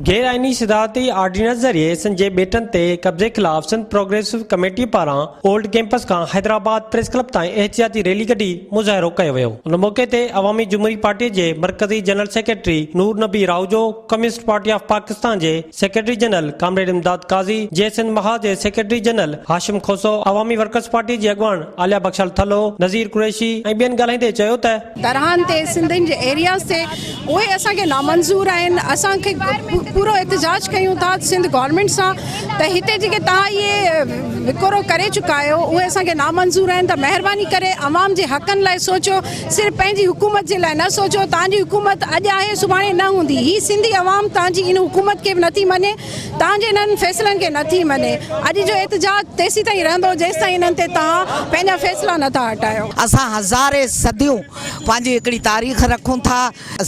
غير آئيني صدارتي آرڊيننس ذريعي سنڌ جي ٻيٽن تي قبضي خلاف سنڌ پروگريسو ڪميٽي پاران اولڊ ڪيمپس کان حيدرآباد پريس ڪلب تائين احتجاجي ريلي ڪڍي مظاهرو ڪيو ويو. ان موقعي تي عوامي جمهوري پارٽي جي مرڪزي general secretary Noor Nabi Rahoojo, communist party of Pakistan جي secretary general comrade Imdad Qazi, Jeay Sindh Mahaz جي secretary general Hashim Khoso, Awami workers party جي اڳواڻ عاليه بخشل ٿلهو، نذير قريشي ۽ ٻين ڳالهائيندي چيو ته. درهان تي سنڌين جي ايرياز تي اهي اسان کي نامنظور آهن اسان کي پورو احتجاج ڪيون ٿا سنڌ گورنمينٽ سان ته هتي جيڪي توهان اهي وڪرو ڪري چڪا آهيو اهي اسان کي نامنظور آهن ته مهرباني ڪري عوام جي حقن لاء سوچو صرف پنهنجي حڪومت جي لاء نه سوچو توهان جي حڪومت اڄ آهي سڀاڻي نه هوندي هي سنڌي عوام توهان جي ان حڪومت کي به نٿي مڃي توهان جي انهن فيصلن کي نٿي مڃي اڄ جو احتجاج تيسيتائين رهندو جيستائين انهن تي توهان پنهنجا فيصلا نٿا هٽايو. اسان هزارين صديون پنهنجي هڪڙي تاريخ رکون ٿا.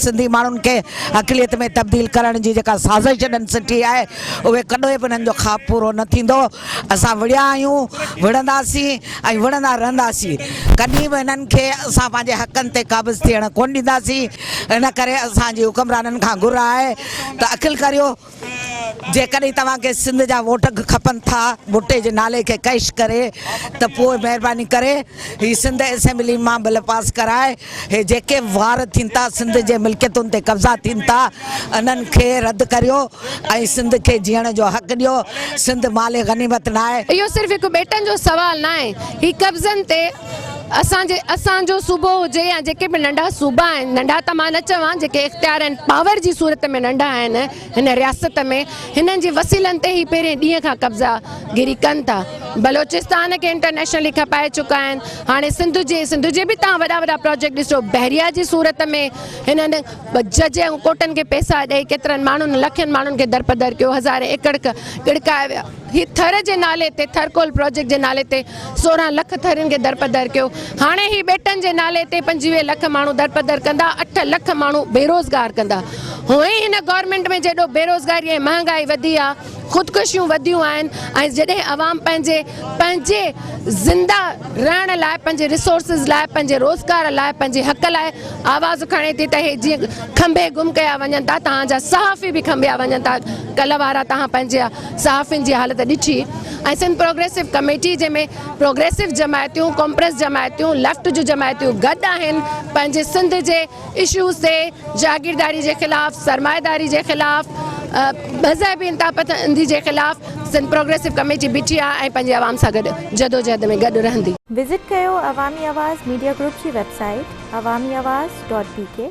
سنڌي ماڻهن کي اقليت ۾ تبديل ڪرڻ جي جيڪا سازش انهن سٽي آهي اهي ڪڏهن به انهن جو خواب پورو نه ٿيندو. اسان وڙهيا آهيون، وڙهنداسين ۽ وڙهندا رهنداسين. ڪڏهن به انهن کي اسان پنهنجي حقن تي قابض ٿيڻ ڪونه ڏينداسين. ان ڪري اسان جي حڪمرانن کان گهر آهي ته عقل ڪريو. جيڪڏهن توهان کي سنڌ جا ووٽ کپن ٿا ڀٽي جي نالي کي ڪيش ڪري ته پوء مهرباني ڪري هي سنڌ اسيمبلي مان بل پاس ڪرائي هي جيڪي به وار ٿين ٿا سنڌ جي ملڪيتن تي قبضا ٿين ٿا انهن کي رد ڪريو ۽ سنڌ کي جيئڻ جو حق ڏيو سنڌ مال غنيمت ناهي. اهو صرف هڪ ٻيٽن جو سوال ناهي هي قبضن تي اسان جي اسان جو صوبو هجي يا جيڪي به ننڍا صوبا آهن ننڍا ته مان نه چوان جيڪي اختيار آهن پاور جي صورت ۾ ننڍا آهن هن رياست ۾ هنن جي وسيلن تي هي پهرين ڏينهن کان قبضا گيري ڪن ٿا بلوچستان کي انٽرنيشنلي کپائي چڪا آهن هاڻي سنڌ جي سنڌ جي به تان وڏا وڏا پراجيڪٽ ڏسو بحريا جي صورت ۾ هنن جج ۽ ڪورٽن کي پئسا ڏئي ڪيترن ماڻهن لکين ماڻهن کي درپدر ڪيو هزارين ايڪڙ ڳڙڪايا ويا. هي ٿر جي نالي تي ٿرڪول پراجيڪٽ جي نالي تي 16 لک ٿرين کي درپدر ڪيو هاڻي هي ٻيٽن جي نالي تي 25 لک ماڻهو درپدر ڪندا 8 لک ماڻهو بيروزگار ڪندا هونئن ئي هن گورنمينٽ ۾ جيڏو بيروزگاري ۽ مهانگائي وڌي آ خودڪشيون وڌيون آهن ۽ جڏهن عوام پنهنجي پنهنجي زنده رهڻ لاء پنهنجي ريسورسز لاء پنهنجي روزگار لاء پنهنجي حق لاء آواز کڻي ٿي ته هي جيئن کنڀي گم ڪيا وڃن ٿا توهان جا صحافي به کنڀيا وڃن ٿا ڪلهه وارا توهان پنهنجي صحافين جي حالت ڏٺي ۽ سنڌ پروگريسو ڪميٽي جنهن ۾ پروگريسو جماعتيون قومپرست جماعتيون ليفٽ جون جماعتيون گڏ آهن پنهنجي سنڌ جي اشوز تي جاگيرداري جي خلاف سرمائيداري جي خلاف مذهبي انتها پسندي جي خلاف سنڌ پروگريسو ڪميٽي بيٺي آهي ۽ پنهنجي عوام سان گڏ جدوجهد ۾ گڏ رهندي. وزٽ ڪيو عوامي آواز ميڊيا گروپ جي website Awami Awaz dot B K.